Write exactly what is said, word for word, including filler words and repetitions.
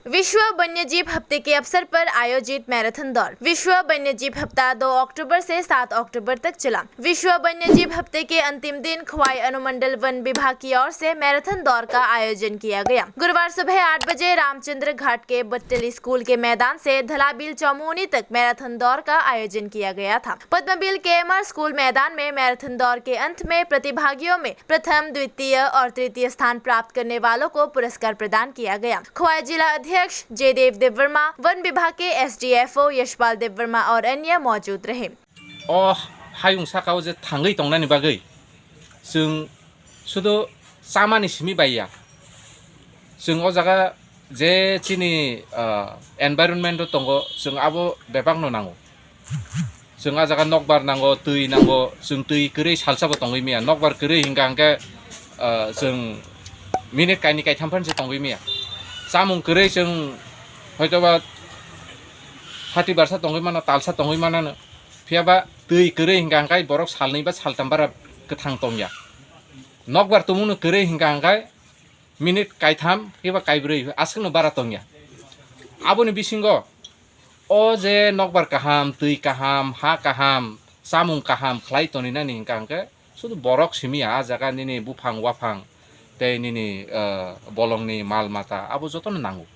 विश्व वन्यजीव हफ्ते के अवसर पर आयोजित मैराथन दौड़। विश्व वन्यजीव हफ्ता दो अक्टूबर से सात अक्टूबर तक चला। विश्व वन्यजीव हफ्ते के अंतिम दिन खवाई अनुमंडल वन विभाग की ओर से मैराथन दौड़ का आयोजन किया गया। गुरुवार सुबह आठ बजे रामचंद्र घाट के बट्टल स्कूल के मैदान से धलाबिल चौमुहनी तक मैराथन दौड़ का आयोजन किया गया था। पद्मबिल केएमआर स्कूल मैदान में मैराथन दौड़ के अंत में प्रतिभागियों में प्रथम, द्वितीय और तृतीय स्थान प्राप्त करने वालों को पुरस्कार प्रदान किया गया। खवाई जिला अध्यक्ष जयदेव देववर्मा, वन विभाग के एसडीएफओ यशपाल देववर्मा और अन्य मौजूद रहे। O hayung saka o je thangwi tongnani bagwi chwng sudu chamani simi bai ya. Chwng o jaga je chini, ah, environment o tongo, chwng abo bebak no nango. Chwng ah jaga nokbar nango, twi nango, chwng twi kwrwi salsa bo tongwi maya. Nokbar kwrwi hingka hingke, ah, chwng minute kaini kaitham phan se tongwi maya. Chamung kwrwi chwng hoitoba thati barsa tongwi mano, talsa tongwi manano. Phiya ba twi kwrwi hingka hingkai borok salnwi ba saltam bara kwthang tongya. Nokbar tumungno kwrwi hingka hingkai minute kaitham khe ba kaibrwi aswkno bara tongya. Aboni bisingo o je nokbar kaham, twi kaham, ha kaham, chamung kaham khlai toninani hingka hingke sudu borok simi ya, ah jaga nini buphang waphang tei nini, eh, bolongni mal mata abo jotono nango.